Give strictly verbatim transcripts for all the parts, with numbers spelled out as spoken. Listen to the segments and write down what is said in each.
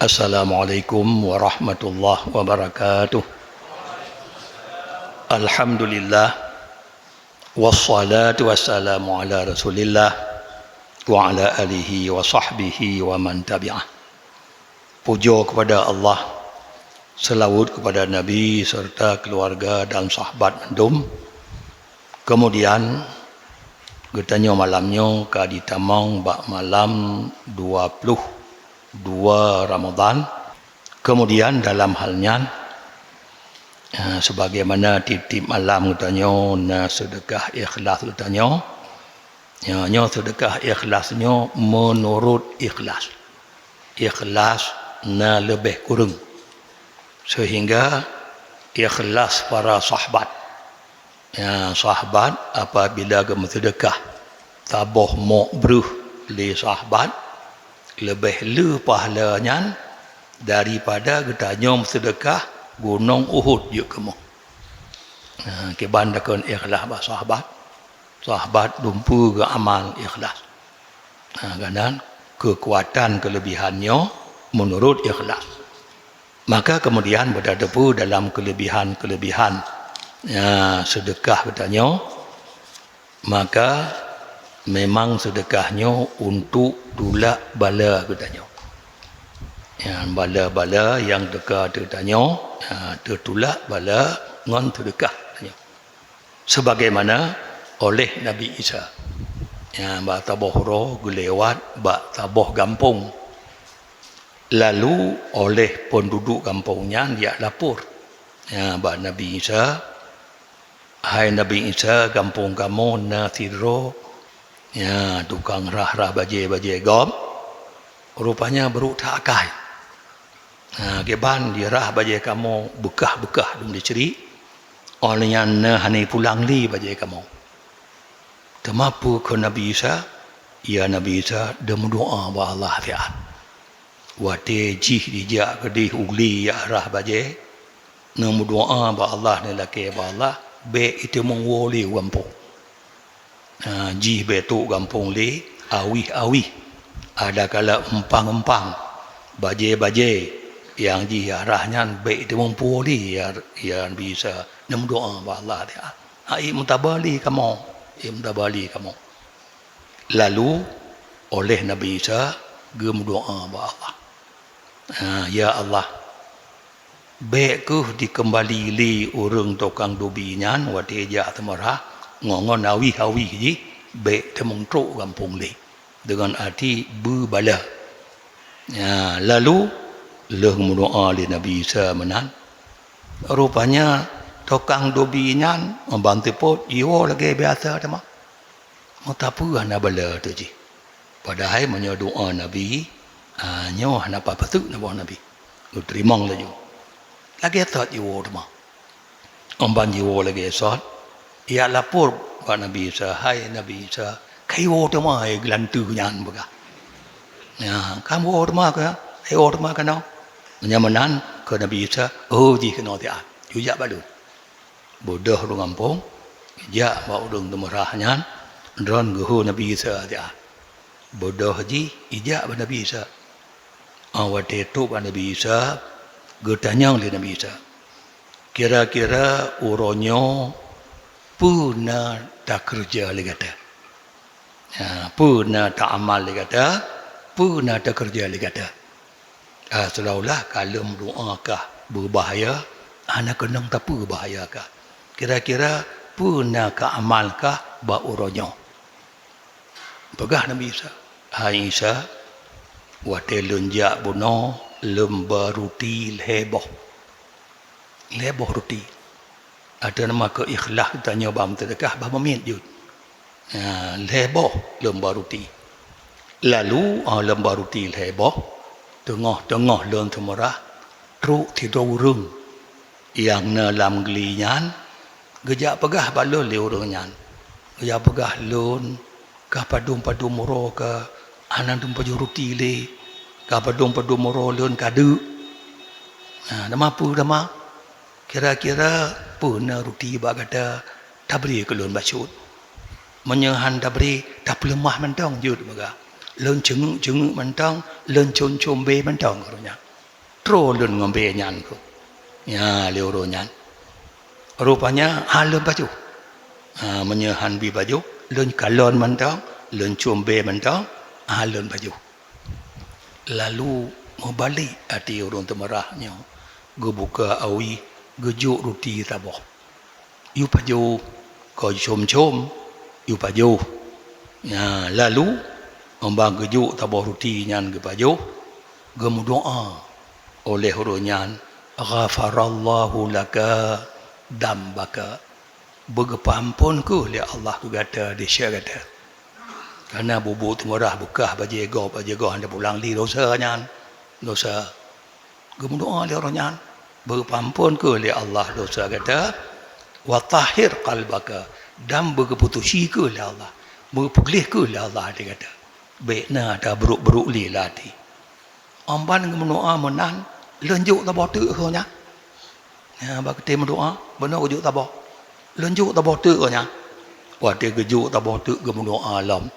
Assalamualaikum warahmatullahi wabarakatuh. Alhamdulillah. Wassalatu wassalamu ala Rasulillah wa ala alihi wa sahbihi wa man tabi'ah. Pujoe kepada Allah, seulaweuet kepada Nabi serta keluarga dan sahabat mandum. Kemudian, geutanyoe malam nyoe ka jitamong bak malam dua ploh dua Ramadhan. Kemudian dalam hal nyan, eh, sebagaimana tiep-tiep malam geutanyoe na seudeukah ikhlas geutanyoe, ya, nyoe seudeukah ikhlas nyoe meunurot ikhlas. Ikhlas na leubeh kureueng. Seuhingga ikhlas para sahabat. Ya, sahabat apabila geumeuseudeukah saboh mok breuh lé sahabat, leubeh le pahala nyan daripada geutanyoe meuseudeukah gunong Uhud jeuet keumoh. Ha, kiban takon ikhlas bak sahabat. Sahabat dumpeue geuamal ikhlas. Ha, ganan keukuatan keuleubihan nyoe meunurot ikhlas. Maka kemudian beutateupeue dalam keuleubihan-keuleubihan, ya, seudeukah geutanyoe, maka memang seudeukah nyoe untuk tulak bala geutanyoe. Ya, bala-bala nyang teuka ateueh tanyoe, ya, teutulak bala ngon seudeukah tanyoe. Sebagaimana oleh Nabi Isa. Ya, bak saboh uroe geulewat bak saboh gampông. Lalu oleh peunduduek gampông nyan jak lapor, ya, bak Nabi Isa, "Hai Nabi Isa, gampông kamoe na sidroe, ya, tukang rhah-rhah bajée-bajée gob, rupanya brok that akai. Ha, kiban jirhah bajée kamoe beukah-beukah dum dicri, óh lheueh nyan na hana pulang lé bajée kamoe." Teuma peue kheun Nabi Isa? Ya, Nabi Isa deumeudoá bak Allah siat. Watée jih jijak keudeh u glé jak rhah bajée, neumeudoá bak Allah, neulakée bak Allah, bék iteumeung woe lé u gampông. Ha, jih bék trok gampông lé, awih-awih, adakala eumpang-eumpang, bajée-bajée nyang jih jak rhah nyan bék iteumeung puwoe lé, ya, ya Nabi Isa, neumeudoá bak Allah. Ha, ék meutaba lé kamoe, ék meutaba lé kamoe. Lalu oleh Nabi Isa geumeudoá bak Allah, "Ha, ya Allah, bék kheueh dikeumbali lé ureuëng tukang dobi nyan watée jak teumeurat ngon, ngon awih-awih jih, bék teumeung trok gampông lé, deungon arti beubala." Ya, lalu lheueh meudoá lé Nabi Isa meunan, rupanya tukang dobi nyan ban teupot jiwoe lagée biasa teuma. Meutapeue hana bala teuh jih. Padahai meunyoe doá Nabi, a, nyoe hana papeue teuk na boh Nabi. Geuteurimong laju. Lagée that jiwoe teuma. Óh ban jiwoe lagée sot, jak lapor bak Nabi Isa, "Hai Nabi Isa, ka iwoe teuma hai geulanteue nyan," peugah. "Nyan, ka iwoe teuma ka, iwoe teuma keunoe." Meunyoe meunan, kheun Nabi Isa, "Oh, jih keunoe siat, yue jak bak lôn." Beudôh ureuëng gampông, jak bak ureuëng teumeurat nyan, droen geuhôi Nabi Isa siat. Beudôh jih ijak bak Nabi Isa. Óh watée trok bak Nabi Isa, geutanyong lé Nabi Isa, "Kira-kira uroe nyoe peue na takeureuja lé gata? Ha, peue na taamal lé gata? Peue na takeureuja lé gata?" Ah, seolah-olah ka lheueh meudoá kah beubahya, hana keunong tapeue bahya kah. "Kira-kira peue na kaamal kah bak uroe nyoe?" Peugah Nabi Isa, "Hai Isa, watée lôn jak bunoe lôn ba ruti lhée boh. Lhée boh ruti. Ateueh nama keu ikhlas tanyoe bak meuseudeukah, bah meumiet jeuet. Nyan, lhée boh lôn ba ruti. Lalu, óh lôn ba ruti lhée boh, teungoh-teungoh lôn seumurah, trok sidroe ureuëng nyang na lam gle nyan, geujak peugah bak lôn lé ureuëng nyan. Geujak peugah, 'Lôn ka padum-padum uroe ka hana lôn pajoh ruti lé, ka padum-padum uroe lôn ka deuk. Na, teuma peue teuma? Kira-kira peue na ruti bak gata, tabri keu lôn bacut. Meunyoe han tabri, tapeuleumah mantong jeuet,' peugah. 'Lôn ceungeuk-ceungeuk mantong, lôn com-com bé mantong,' kheun nyan. Troh lôn ngon bée nyan keuh. Nya lé uroe nyan. Rupanya hán lôn pajoh. Ha, meunyoe hán bi pajoh, lôn kalon mantong, lôn ciom bée mantong, hán lôn pajoh. Lalu meubalek até ureuëng teumeurah nyoe, geubuka awi, geujok ruti saboh. Yue pajoh, ka com-com, yue pajoh. Nya, lalu, 'oh ban geujok saboh ruti nyan geupajoh, geumeudoá oleh ureuëng nyan, "Ghafarallahu laka dambaka." Beugeupeuamphon kheueh lé Allah keu gata desya gata. Kareuna bubu teungeurah beukah bajée gob, bajée gob hana pulang lé dosa nyan. Dosa. Geumeudoá lé ureuëng nyan, "Beugeupeuamphon kheueh lé Allah dosa gata, wa tahhir qalbaka, dan beugeupeutusi kheueh lé Allah, beugeupeugléh kheueh lé Allah até gata. Bék na tabrok-brok lé lam até." 'Oh ban geumeudoá meunan, lôn jok saboh teuk keu nyan. Nya, bak teuh meudoá, bunoe geujok saboh. Lôn jok saboh teuk keu nyan. Watée geujok saboh teuk geumeudoá lom,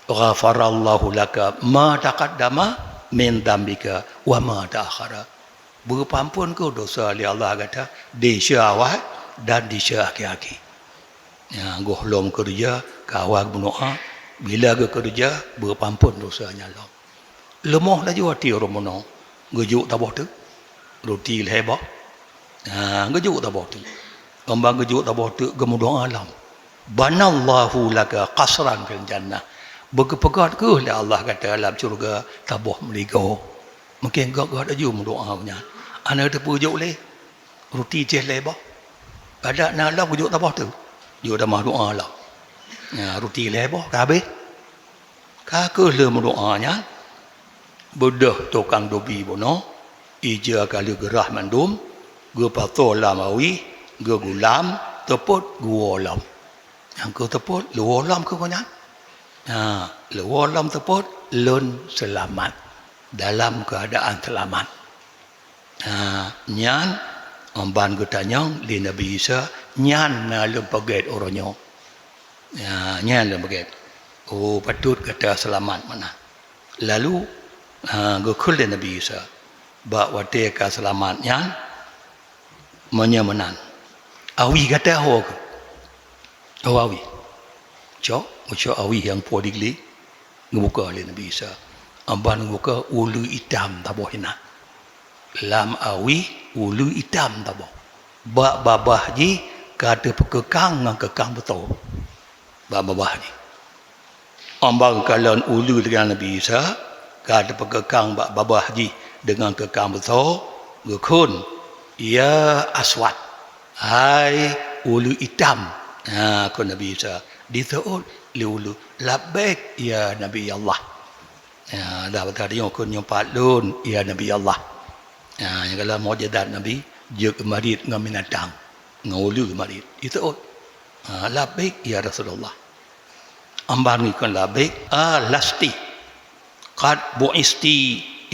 "Ghafarallahu laka ma taqaddama min dambika wa ma ta'akhara." Beugeupeuamphon kheueh dosa lé Allah gata, desya awai dan desya akhé-akhé. Nya, gohlom keureuja, ka awai geumeudoá, bila geukeureuja, beugeupeuamphon dosa nyan lom. Leumoh laju até ureuëng bunoe, geujok saboh teuk, ruti lhée boh. Ha, geujok saboh teuk. 'Oh ban geujok saboh teuk geumeudoá lom, "Banallahu laka qasran fil jannah." Beugeupeugét kheueh lé Allah gata lam syeuruga saboh meuligoe. Mungken gét-gét laju meudoá nyan. Hana teupeujok lé. Ruti céh lhée boh. Adak na lom geujok saboh teuk. Jok tamah doá lom. Nya, ruti lhée boh ka habéh. Ka kheueh lheueh meudoá nyan, beudôh tukang dubi bunoe, ija ka lheueh geurah mandum, geupasoe lam awi, geugulam, teupot geuwoe lom. Nyang keu teupot, leuwoe lom keu gobnyan. Ha, leuwoe lom teupot, lôn seulamat, dalam keuadaan seulamat. Ha, nyan, 'oh ban geutanyong lé Nabi Isa, nyan na lôn peugét uroe nyoe. Ha, nyan lôn peugét. Oh, patôt gata seulamat meunan. Lalu, ha, geukheun lé Nabi Isa, bak watée ka seulamat nyan, meunyoe meunan, awi gata ho kheueh. Ho awi. Cok, meucok awi nyang po di glé, geubuka lé Nabi Isa. 'Oh ban geubuka, uleue itam saboh inan. Lam awi uleue itam saboh. Bak babah jih ka teupeukeukang ngon keukang beusoe. Bak babah jih. 'Oh ban geukalon uleue deungon Nabi Isa, ka teupeukeukang bak babah jih deungon keukang beusoe, geukheun, "Ya Aswad, hai uleue itam." Ha, kheun Nabi Isa, diseuôt lé uleue, "Labbaik ya Nabi Allah." Ya, dah bata deungoe kheun, "Nyoe pat lôn, ya Nabi Allah." Ya, nyang galak mukjizat Nabi, jeuet keu marit ngon binatang, ngon uleue marit. Diseuôt, ha, "Labbaik ya Rasulullah." 'Oh ban geukheun, "Labbaik, alasti qad bu'isti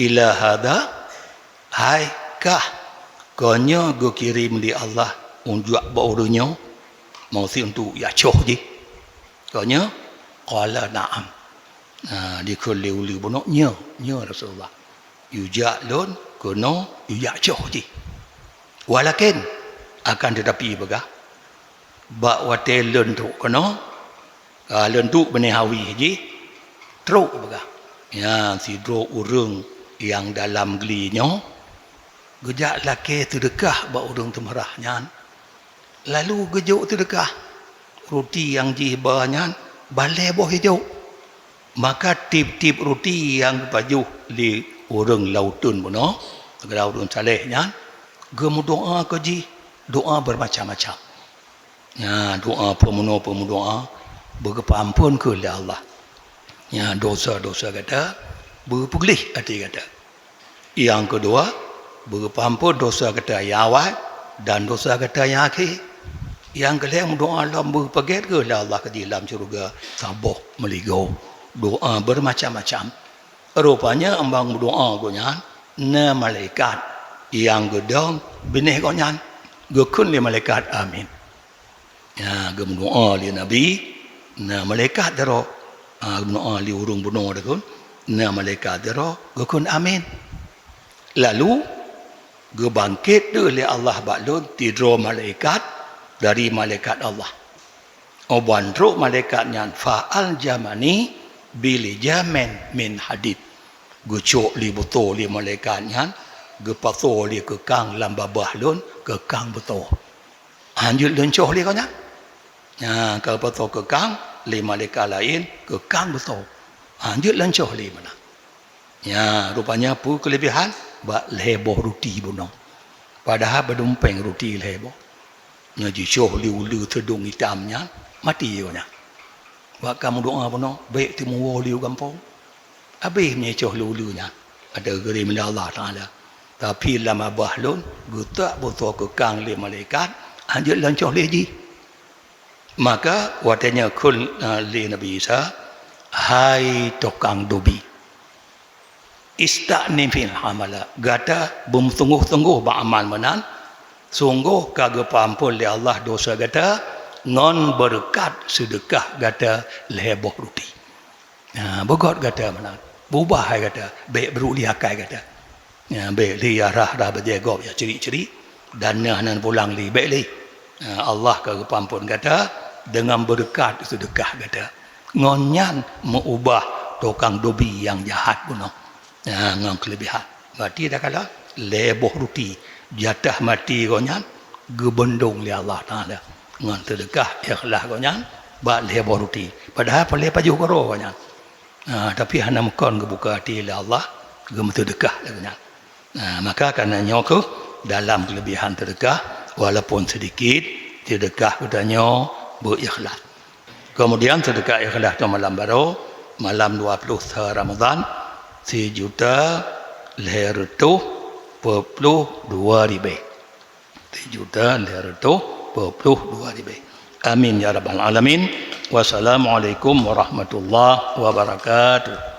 ila hadza?" Hai kah, kon nyoe geukirém lé Allah unjak bak ureuëng nyoe, maksud untuk jak coh jih? Kon nyoe? Qala, "Na'am." Ha, dikheun lé uleue bunoe, "Nyo, nyo Rasulullah. Yue jak lôn keunoe, yue jak coh jih. Walakin, akan teutapi peugah, bak watée lôn trok keunoe, ka lôn duek binéh awi jih, trok peugah, 'Nyan sidroe ureuëng nyang dalam glé nyoe, geujak lakée seudeukah bak ureuëng teumeurah nyan, lalu geujok seudeukah ruti nyang jih ba nyan, balée boh ijok. Maka tieb-tieb ruti nyang geupajoh lé ureuëng lam uteuen bunoe, ureuëng saleh nyan, geumeudoá keu jih doá beureumacam-macam.'" Nyan doá peumeunoe peumeudoá, beugeupeuamphon kheueh lé Allah. Nyan dosa-dosa gata, beupeugleh até gata. Nyang keudua, beupeuamphon dosa gata nyang awai dan dosa gata nyang akhé. Nyang keulhée meudoá lom beupeugét kheueh lé Allah keu jih lam syeuruga saboh meuligoe. Doá beureumacam-macam. Rupanya 'oh ban meudoá gobnyan, na malaikat nyang geudong binéh gobnyan, geukheun lé malaikat, "Amin." Ya, geumeudoá lé Nabi, na malaikat jaroe. Ha, geumeudoá lé ureuëng bunoe dikheun, na malaikat jaroe, geukheun, "Amin." Lalu, Geubangket deuh lé Allah bak lôn sidroe malaikat dari malaikat Allah. Óh ban trok malaikat nyan, fa aljamani bilijamin min hadid. Geucok lé beusoe lé malaikat nyan, geupasoe lé keu kang lam babah lôn, keu kang beusoe. Hanjeuet lôn cöh lé gobnyan. Nya, ka geupasoe keu kang lé malaikat laén, keu kang beusoe. Hanjeuet lôn cöh lé meunan. Nya, rupanya peue keuleubehan? Bak lhèe boh ruti bunoe. Padahai padum péng ruti lhèe boh. Nyoe jicöh lé uleue seudong itam nyan, maté gobnyan. Bak ka meudoa bunoe, bèk teumuwoe lé u gampông. Abéh meunyoe cöh lé uleue nyan, ateueh geurém lé Allah Taala. Tapi lam babah lôn, geutak beusoe keu kang lé malaikat, hanjeuet lôn cöh lé jih. Maka watèe nyan kheun, eh, lé Nabi Isa, "Hai tukang dobi, ista'ni fil amala, gata beusunggoh-sunggoh bak amal meunan, sunggoh ka geupeuamphon lé Allah dosa gata ngon beureukat seudeukah gata lhèe boh ruti." Ha, beugöt gata meunan, beubah hai gata, bèk brôk lé akai gata. Ha, bèk lé ya rhah-rhah bajèe gob ya cirik-cirik, dan na hana pulang lé, bèk lé. Ha, Allah ka geupeuamphon gata deungon beureukat seudeukah gata. Ngon nyan meu-ubah tukang dobi nyang jahat bunoe. Ha, ngon keuleubehan. Berarti dah kala lhèe boh ruti jatah maté gobnyan geubeundong lé Allah Taala ngon seudeukah ikhlas gobnyan bak lhèe boh ruti. Padahai paléng pajoh keudroe gobnyan. Ha, tapi hana meukon geubuka até lé Allah, geumeuseudeukah lé gobnyan. Ha, maka kareuna nyoe kheueh dalam keuleubehan seudeukah, walaupun seudikit, seudeukah geutanyoe beu ikhlas. Keumudian seudeukah ikhlas nyoe malam baroe, malam dua ploh sa Ramadhan, sijuta lhèe reutôh peuet ploh dua ribèe. Sijuta lhèe reutôh peuet ploh dua ribèe. Amin ya rabbal alamin. Wassalamualaikum warahmatullahi wabarakatuh.